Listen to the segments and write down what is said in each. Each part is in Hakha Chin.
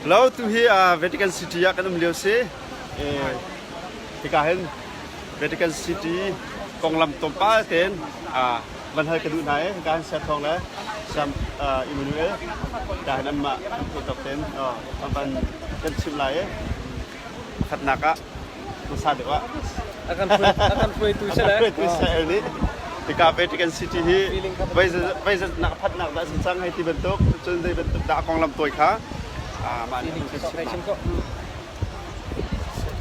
Hello, tu hi Vatican City ah kan um lio si. Hika hin Vatican City konglam tlawmpal tein van hal ka duh hna i hika hin Saya Thawng le Saya Emmanuel hika hin anmah an theih tawk tein an van kan chimh lai i pakhatnak ah hmasa deuh ah A kan hruaitu si le. Hruaitu Israel nih hika Vatican City hi veizatnak phatnak dah si cang hei ti bantuk cun zei bantuk dah a konglam tawi kha mah nih an chim.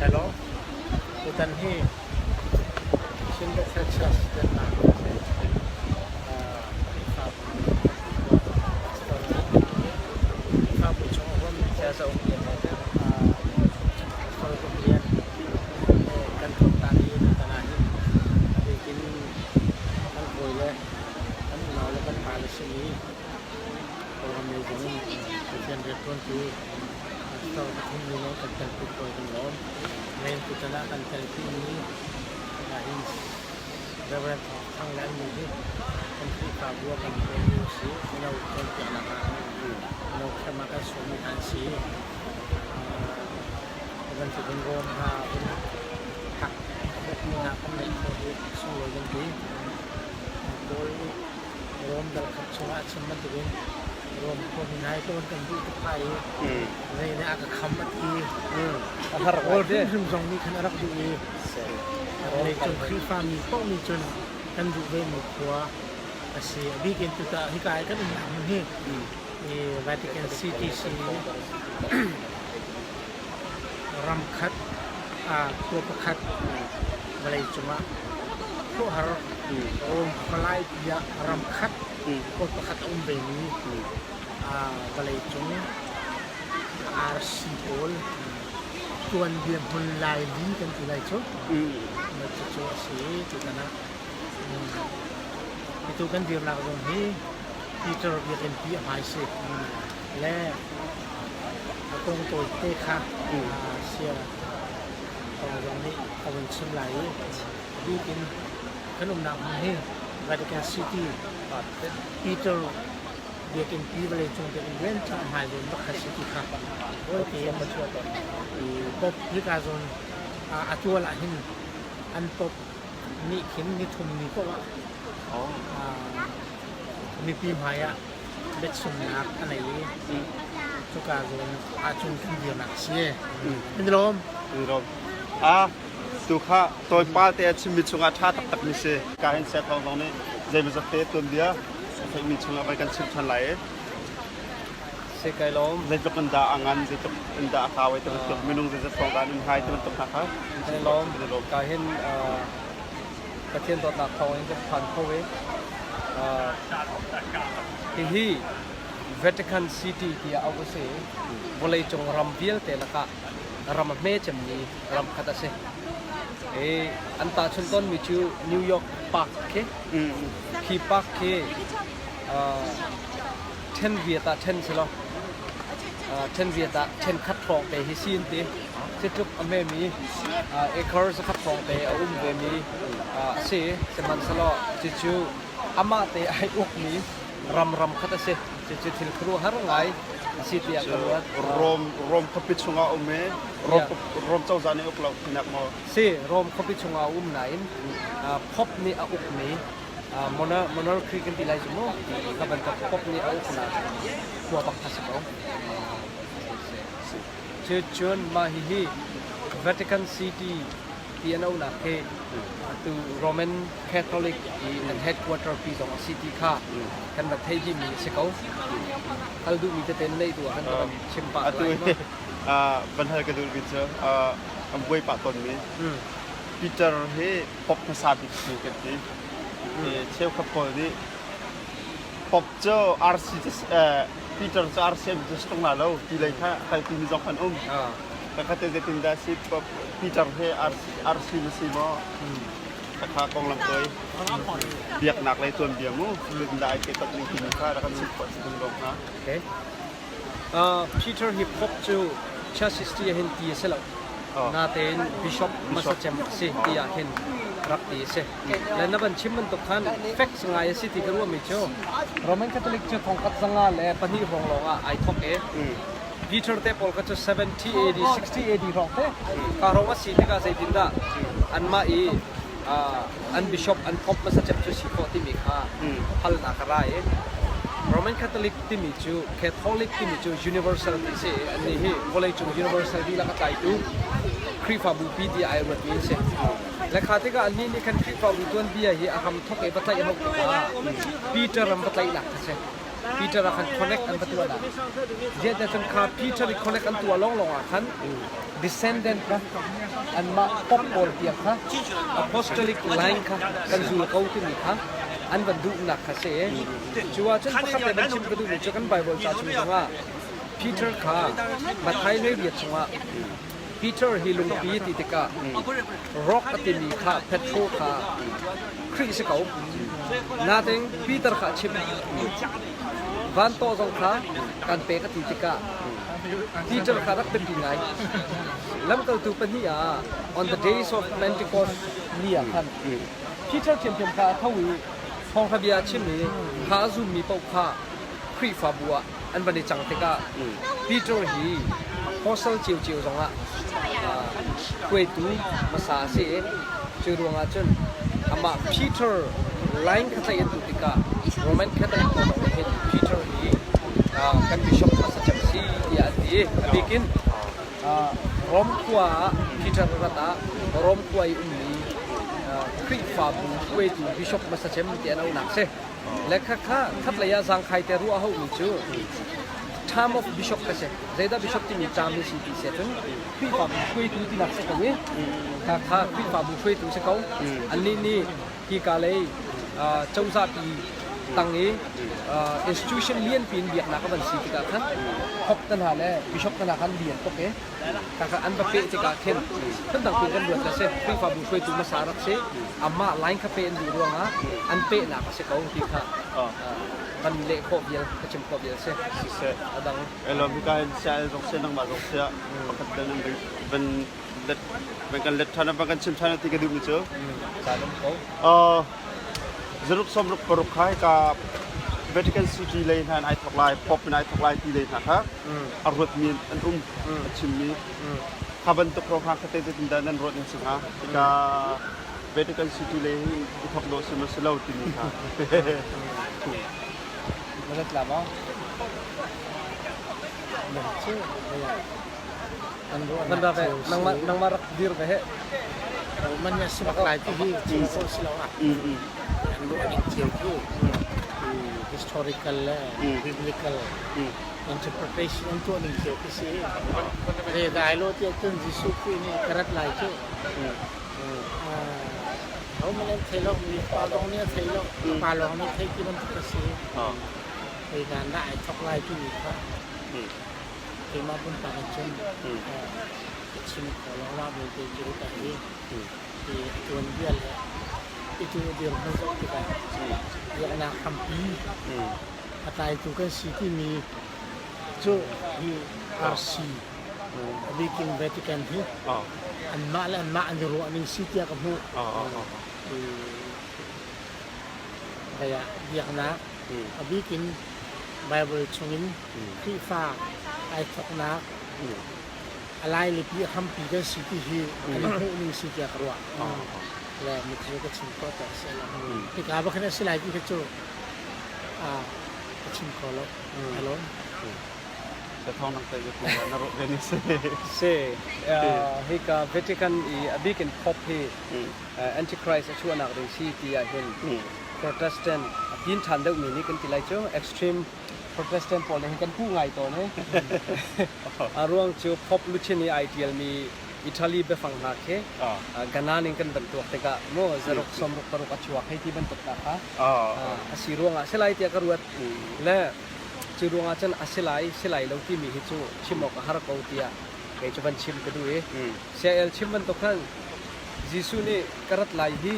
Hello. Tutan hi Chin Local Church tennak Khrihfabu Khrihfabu chung a huammi Pastor Lian kan thawktan i tutan ah hin a bikin kan hawile kan unau le kan pale simi Kawlram lei zong in Pathian rianṭuantu Pastor pathum nih le kan telpi kawi kan lawm. Nain tutan ah kan telpimi ahhin Reverend Thawng Thang le an nu hi kan Khrihfabu ah kan hawimi a si. Mino cawnpiaknak ah mino camp ah kan sawmmi hna an si. Hi bantukin Rom hna vun hak a bawkmi hna kan neih khawh hi sunglawi kan ti. Paul nih Rom dal khat chungah a chim bantukin Rom khuami hna hi tlawn kan duh tuk hna i zei nih a ka kham a ti. A har Paul hrimhrim zong nih khan a rak duh i vawleicung Khrihfami paoh nih cun kan duh vemi khua a si. A bik in tuta hika i kan umnak hmun hi Vatican City si ram khat khua pakhat vawleicung ah khuahar Rome khualaipi ah ram khat khua pakhat a um vemi vawleicung RC pawl tuanbia hmun laili kan ti lai cu. Cucu a si tutan ah. Atu kan dirnak zong hi Peter biakinn pi a hmai si. Le a kong tawite kha sia kong zong nih a vun chim lai i a bik in kan umnak hmun hi Vatican City Peter biakinn pi vawleicung biakinn lian cu a hmai zawn bak kha si ti kha tawite in Pope hika zawn a tual ah hin an Pope nih khin nithum ni paoh ah mipi hmai ah biachimnak a nei i cuka zawn ahcun kan dirnak a si. Kan i lawm. Kan i lawm. Ah, tu kha tawipa te a chimmi chungah ṭha taktakmi si. Ka hin Saya Thawng zong nih zeimawzat te tuanbia a theihmi chungah vai kan chim ṭhan lai i. Si kai lawm. Zeitluk in dah a ngan, zeitluk in dah a kau i ti bantuk minung zeizat hrawng dah an um hai ti bantuk hna kha. Kan i lawm. Ka hin Pathian dawtnak thawng in kan phan kho i hihi Vatican City tiah auh a si i vawleicung ram vialte lakah ram a hme cemmi ram khat a si. I an tahchunh tawnmi cu New York Park khi khi park khi ṭhen viat ah ṭhen si lo ṭhen viat ah ṭhen khat hrawng te hi si an ti. Cutluk a hmemi acre zakhat hrawng te a um vemi a si. Sihmanhsehlaw cucu amah te ai ukmi ram ram khat a si. Cucu thil khuaruahhar ngai a si tiah ka ruat. Rom Rom khuapi chungah um i Rom Rom cozah nih uk lo tinak maw? Si, Rom khuapi chungah a um nain Pope nih a ukmi monarchy kan ti lai cu mu. Kha bantuk Pope nih a uknak khua bak kha si ko. Cucun mah hihi Vatican City ti an auhnak hi atu Roman Catholic i an headquarter pi zong a si ti kha kan va thei dihmi a si ko. Hal duhmi tete na neih tu ah kan ka van chim pah Atu lai. hi van hal ka duhmi cu an buai pah tawnmi Peter hi Pope hmasa bik si kan ti. Cheukhat pawl nih Pope cu RC Peter cu RCM cu si ṭung la lo ti lei kha kalpi mi zong kan um. Kakhat te zeitindah si Peter he RC na si maw? Khakha konglam toi biaknak lei tuanbia mu zeitindah ai pehtonh ning timi kha rak kan chimh khawh si ding lawng hna. Okay. Peter hi Pope cu church history ah hin ti a si lo. Natein bishop hmasa cem a si ti ah khin rak ti a si. Le na van chim bantuk khan facts ngai a si ti ka ruahmi cu Roman Catholic cu thongkhat 202 hrawng lawng ah ai thawk i. Peter te pawl kha cu 70 AD, 60 AD hrawng te ka hrawng a si tikah zeitindah anmah i an bishop an pope hmasa cem cu si khawh timi kha halnak a ra i Roman Catholic timi cu Catholic timi cu universal ti si i annih hi vawleicung universal dihlak a tlaitu Khrihfabu pi ti ai ruatmi an si. Le kha tikah annih nih khan Khrihfabu tuanbia hi a hram thok i va tlaih hau tikah Peter ram va tlaihnak kha si. Peter ah khan connect an va tuah dah. Ziah cun kha Peter i connect an tuah lawnglawng ah khan descendant kha anmah pop pawl tiang kha apostolic line kha kan zul ko timi kha an van duhnak kha si. Cu ahcun pakhat le van chim ka duhmi cu kan Bible ca chung zongah Peter kha Matthai hleiriat chungah Peter hi lungpi ti tikah rock a timi kha Petro kha Khrih si ko. Natin Peter kha a chimh. Van tawh zong kha kan pek a ti tikah Peter kha rak biapi ngai. Lamkaltu pahnih ah on the days of Pentecost ni ah khan Peter ṭhiamṭhiam kha a tho i thawngṭha bia a chim i kha a zummi paoh kha Khrihfabu ah an van i cang tikah Peter hi apostle ciocio zongah hruaitu hmasa a si i cu ruangah cun amah Peter line kha tlaih an duh tikah Roman Catholic pawl zong nih hin Peter hi kan bishop hmasa cem si tiah an ti i a bikin Rom khua ah Peter a rat ah Rom khua i ummi Khrihfabu hruaitu bishop hmasa cem tiah an auhnak si. Le khakha khatlei ah zangkhai te ruah haumi cu term of bishop ka si. Zeidah bishop timi term hi si ti si ahcun Khrihfabu hruaitu tinak si ko i khakha Khrihfabu hruaitu si ko. Annih nih hika lei cozah pi tang i institution lianpi in biaknak a van si tikah khan khop te hna le bishop te hna khan lian tuk i Khakha an va peh tikah khin phundang piin kan ruat le si. Khrihfabu hruaitu hmasa rak si. Amah line kha peh an duh ruangah an pehnak a si ko ti kha van leh khawh vial, ka chim khawh vial si. Siseh. A dang. Elom hika hin sia el zong sia nangmah zong sia pakhat dan van let van kan let ṭhan van kan chim ṭhan ti ka duhmi cu. Ca dam ko. Zaruk sawmruk paruk kha hika Vatican City lei hna in ai thawk lai, Pope in ai thawk lai ti lei hna kha a ruatmi an um, a chimmi. Kha bantuk hrawng kha te zeitindah nan ruat ning si hnga? Hika Vatican City lei hi i thawk dawh si maw si lo timi kha. Na let la maw? Nan ra ve, nangmah nangmah rak dir ve he. Man na si bak lai ti hi chim khawh si lo ah. An ruah ning cio khi historical le biblical interpretation an tuah ning cio khi si. Re dai lo tiah cun Jesuh Khrih nih ka rat lai cu. Ho man an thei lo, mi pa zong nih a thei lo, pa lawng nih thei ti bantuk a si. Hei dan dah ai thok lai timi kha keimah pumpak in cun ka chim kho lo mah belte cu ka hi hi a tuanbia le i tu dirhmun zoh tikah biaknak hrampi a tlaitu kan si timi cu hi RC a bikin Vatican hi anmah le anmah an i ruah ning si tiah ka hmuh. Hei ah biaknak a bikin Baibal chungin Khrihfa ai thawknak a lailipi a hrampi kan si ti hi an i hmuh ning si tiah ka ruah. Le mi cu ka chim khawh tawk si lo. Hika va khan a si lai ti kha cu ka chim kho lo. Alon. Thawng nang tai na ruah ve ni si. Si. Hika Vatican i a bikin Pope hi Antichrist a chuahnak ding si ti ahhin Protestant a pin ṭhan deuhmi nih kan ti lai cu extreme Protestant pawl nih hin kan puh ngai tawn i a ruang cu Pope luchin i ai ṭialmi Italy biafang hna khi Ghana ning kan van tuak tikah mu zaruk sawmruk paruk a chuak hei ti bantuk hna kha a si ruangah si lai tiah ka ruat le cu ruangah cun a si lai si lai lo timi hi cu chim awk a har ko tiah kei cu van chim ka duh i CIL chim bantuk khan Jesuh nih ka rat lai hi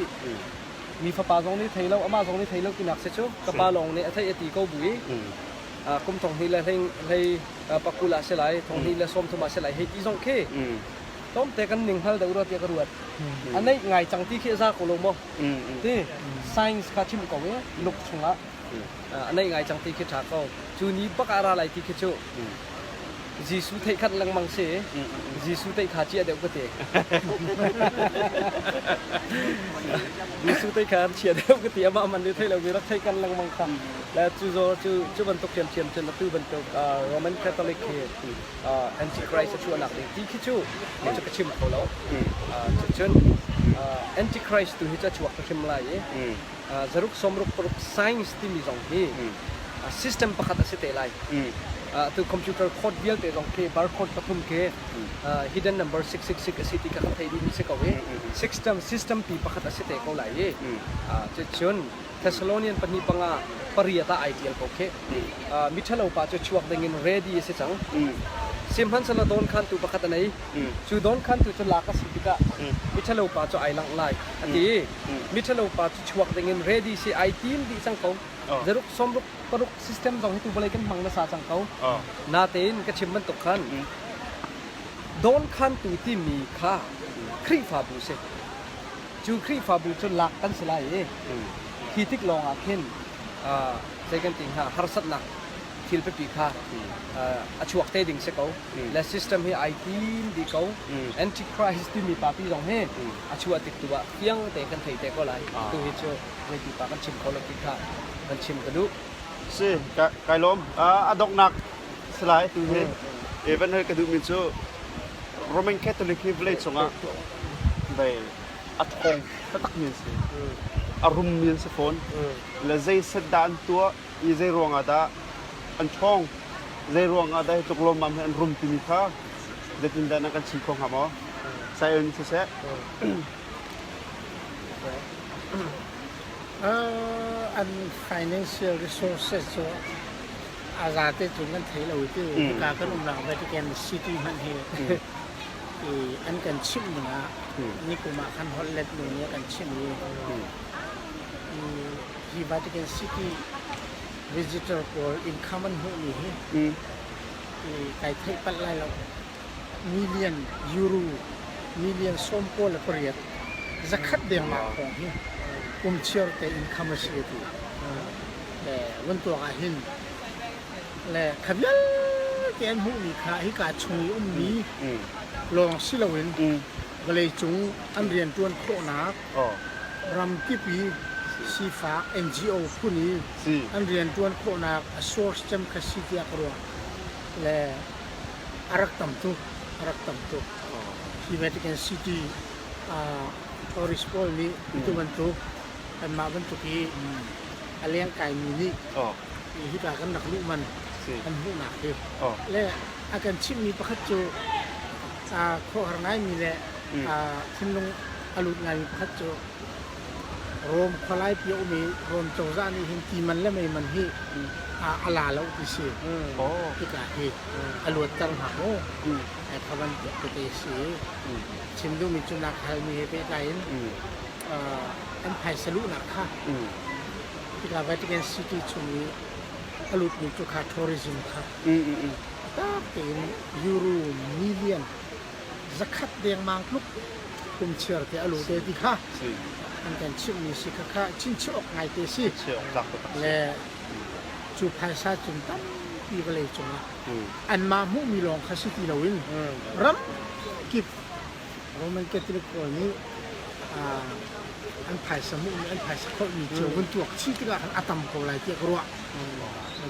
mi fapa zong nih thei lo amah zong nih thei lo tinak si cu ka pa lawng nih a theih a ti ko bu i kum thong hnih le hlei hlei pakul ah si lai thong hnih le sawm thum ah si lai hei ti zong khi tlawmte kan ning hngal deuh rua tiah ka ruat a neih ngai cang ti khi a za ko lo maw ti science kha chim ko i luk chungah a neih ngai cang ti khi ṭha ko cu ni bak ah ra lai ti khi cu. Jesuh theih khat lengmang si. Jesuh theih kha chia deuh ka ti. Jesuh theih kha chia deuh ka ti. Amah man nih theih lomi rak theih kan lengmang kha. Le cu zaw cu cu bantuk thiamthiam cun atu bantuk Roman Catholic hi Antichrist a chuahnak ding ti khi cu cu ka chim kho lo. Cucun Antichrist tu hi cu a chuak hrim lai i zaruk sawmruk paruk science timi zong hi system pakhat a si te lai. Tu computer code vialte zong khi barcode pathum khi hidden number 666 a si ti kha kan theih dihmi si ko i system system pi pakhat a si te ko lai i cucun Thessalonian pahnih panga pariat ah ai tial ko khi. Miṭhalo pa cu chuak ding in ready a si cang. Sihmanhsehlaw dawnkhantu pakhat a nei. Cu dawnkhantu cu lak a si tikah miṭhalo pa cu ai langh lai a ti. Miṭhalo pa cu chuak ding in ready si ai tim dih cang ko. Zaruk sawmruk paruk system zong hi tu vawlei kan hmang nasa cang ko. Natein ka chim bantuk khan dawnkhantu timi kha Khrihfabu si. Cu Khrihfabu cu lak kan si lai i khi tik lawng ah khin zei kan ti hnga harsatnak thil pipi kha a chuak te ding si ko. Le system hi ai tim dih ko. Antichrist timi papi zong hi a chuah tik tu ah fiang tein kan thei te ko lai. Tu hi cu zeiti pa kan chim kho lo ti kha kan chim ka duh. Si, kai lawm. A donghnak salai tu hi Evan hal ka duhmi cu Roman Catholic hi vawlei cungah vei a ṭhawng taktakmi an si. A rummi an si fawn. Le zei set dah an tuah i zei ruangah dah an ṭhawng, zei ruangah dah hi tluk lawmmam hi an rum timi kha zeitindah na kan chim kho hnga maw? Saya siseh. An financial resources cu a zate cun kan thei lo ti hika kan umnak Vatican City hmanh hi an kan chimh ning ah nikum ah khan holh let nu nih a kan chimh i hi Vatican City visitor pawl income an hmuhmi hi kai theih palh lai lo million euro million 98 zakhat dengmang hrawng hi kum chiar te income a si a ti. Le vun tuak ah hin le kha vialte an hmuhmi kha hika chung i ummi lawng si loin vawleicung an rianṭuan khawhnak ram kip i sifak NGO phun i an rianṭuan khawhnak a source cem kha si tiah ka ruah. Le a rak tam tuk, a rak tam tuk. Hi Vatican City tourist pawl nih tu bantuk kanmah bantuk i a lengkaimi nih hika kan rak luh man kan hmuhnak hi le a kan chimhmi pakhat cu khuaruahhar ngaimi le thinlung a lut ngaimi pakhat cu Rom khualaipi a um i Rom cozah nih hin ti man le mei man hi a la lo ti si. Hika hi a luatter hna mu. Ai kha bantuk tete si. Chim duhmi cu nak halmi he pehtlai in an phaisa luhnak kha hika Vatican City chung i a lutmi cu kha tourism kha tak tein euro million zakhat dengmang tluk kum chiar te a lu te ti kha an kan chimhmi si kha kha chinchiah awk ngai te si le cu phaisa cun tampi vawlei cungah anmah hmuhmi lawng kha si ti loin ram kip Roman Catholic pawl nih an phaisa hmuhmi an phaisa kholhmi cio vun tuak chih tikah khan a tam ko lai tiah ka ruah.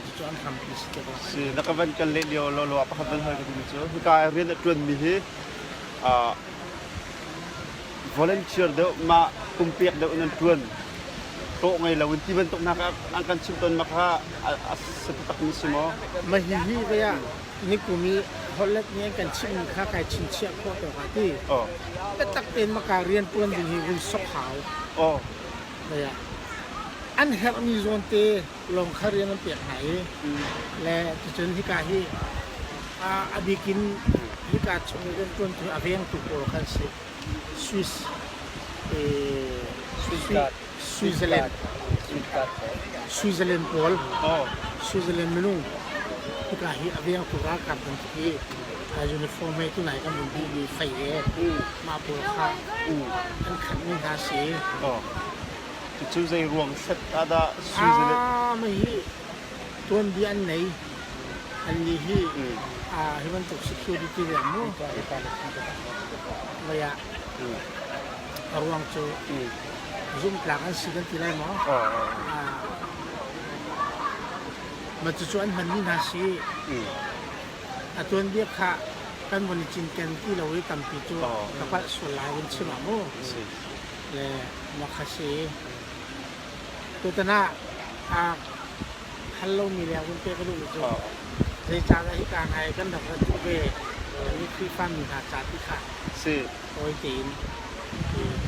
Cucu an hrampi si tiah ka ruah. Si na ka van kan leh lio lo lo ah pakhat van hal ka duhmi cu hika rian a ṭuanmi hi volunteer deuh mah pumpek deuh in an ṭuan hlawh ngei lo in ti bantuk hna kha an kan chimh tawn ma kha a si taktakmi si maw? Mah hihi vei ah nikum i holhlet nih an kan chimhmi kha kai chinchiah khawh tawk ah ti. Biatak tein maka rianṭuan ding hi vun sok hau. Vei ah an herhmi zawnte lawng kha rian an pek hna i le cucun hika hi a bik in hika chung i rianṭuantu a vengtu pawl kha an si. Swiss Switzerland Switzerland pawl Switzerland minung hika hi a vengtu ralkap bantuk i uniform he tunai kan vun hmuhmi fei he mah pawl kha an khanhmi hna si. Cucu zei ruang set ah dah Switzerland Ah, mah hi tuanbia an nei. Annih hi. Hi bantuk security le mu lei ah a ruang cu zumhtlak an si kan ti lai maw? Mah cucu an hmanmi hna si. A tuanbia kha kan von i cinken ti lo i tampi cu ka palh sual lai vun chim ah mu. Le mah kha si. Tutan ah hal lomi leng vun pek ka duh cu zeicahdah hika hna hi kan rak rat duh ve mi Khrihfami hna ca ti kha Si. tawi tein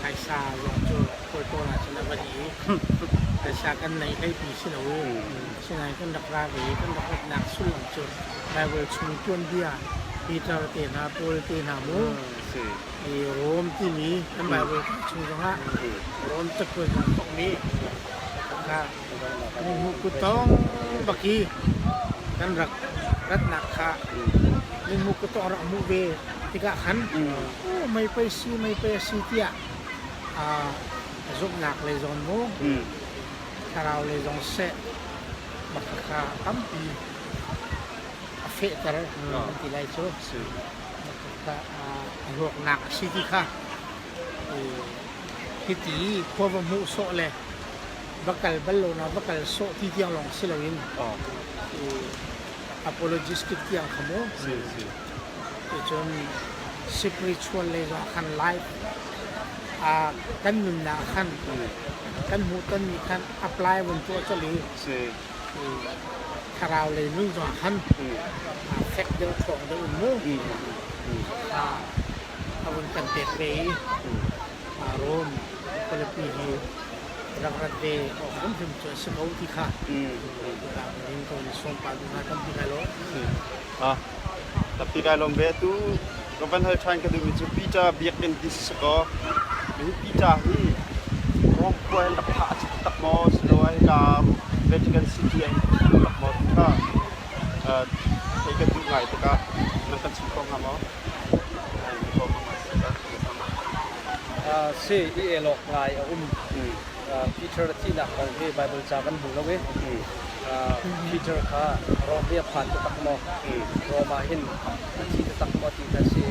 phaisa zong cu kawltawn ahcun a va dih i phaisa kan neih hleipi si lo i asinain kan rak ra ve i kan rak ratnak sullam cu Bible chung tuanbia Peter te hna Paul te hna mu Si. i Rom timi kan Bible chung zongah Rom cakuat zong thawkmi kha Mihmuh-kutawng bak i kan rak ratnak kha mihmuh-kutawng rak hmuh ve tikah khan mei pei si mei pei a si tiah zumhnak lei zawn mu thlarau lei zong seh bak kha tampi a fehter kan ti lai cu kha a hlawknak a si ti kha hiti khua va hmuh sawh le va kal bal lo na va kal sawh ti tiang lawng si loin apologistic tiang kha mu cun spiritual lei zong khan life kan nunnak khan kan hmuhtonmi khan apply vun tuah colh i thlarau lei nun zong khan fek deuh ṭhawng deuh in mu a vun kan pek ve i Rom khualipi hi rak rat ve awk hrimhrim cu a si ko ti kha ring ko in sawm pah duh hna tampi kai lawm. Tampi kai lawm ve. Tu ka van hal ṭhan ka duhmi cu Peter biakinn ti si kaw hi Peter hi Rom khua in rak thah a si taktak maw siloah hika Vatican City ah hin a thi taktak maw ti kha theih kan duh ngai tikah nan kan chim kho hnga maw? Si i el awk ngai a um. Peter a thihnak kong hi Baibal ca kan hmu lo i Peter kha Rom hi a phan taktak maw? Rom ah hin a thi taktak maw ti kha a si.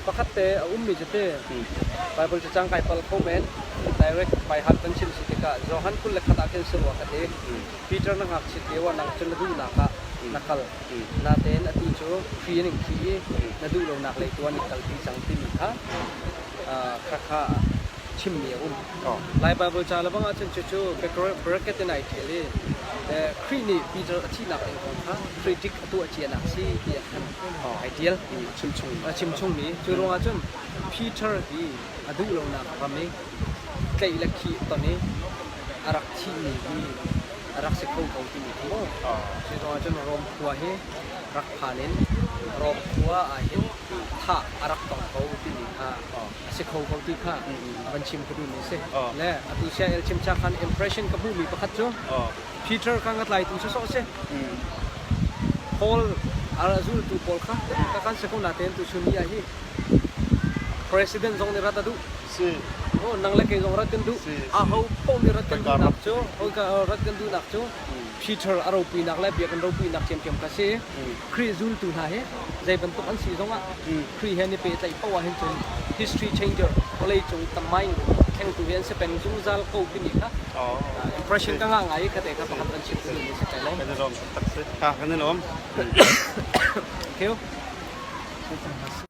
Pakhat te a ummi cu ti Baibal cacang kai pal kho men direct baihal kan chim si tikah Johan 21 ah khin si rua ka ti. Peter na ngakchit lio ah nang cu na duhnak ah na kal. Natein atu cu hri in in khi i na duh lonak lei tu an in kalpi cang timi kha khakha chimmi a um. Lai Baibal ca lebang ahcun cucu bracket in ai ṭial i Khrih nih Peter a thihnak ding kong kha predict a tuah cianak si tiah khan ai ṭial. A chimchungmi. Cu ruangah cun Peter hi a duh lonak ram i tlaih le khih ton i a rak thihmi hi a rak si kho ko timi kha mu. Cu ruangah cun Rom khua hi rak phan in Rom khua ah hin thah a rak tong ko timi kha a si kho ko ti kha van chim ka duhmi a si. Le atu sia el chim cha khan impression ka hmuhmi pakhat cu Peter kha nga tlaitu sawsawh a si. Paul a zultu pawl kha ka kan si ko natein tu chun ni ah hi President zong nih rat a duh. Si. Oh, nang le kei zong rat kan duh. Aho paoh nih rat kan duhnak cu, rat kan duhnak cu Peter a ropuinak le biakinn ropuinak ṭhiamṭhiam kha si. Khrih zultu hna hi zei bantuk an si zongah Khrih he an i pehtlaih paoh ahhin cun history changer vawleicung tamain thlengtu hi an si peng zungzal ko timi kha impression ka ngah ngai i khate kha pakhat kan chim ka duhmi si kai lawm. Kan i lawm taktak si. Kan i lawm. Thank you.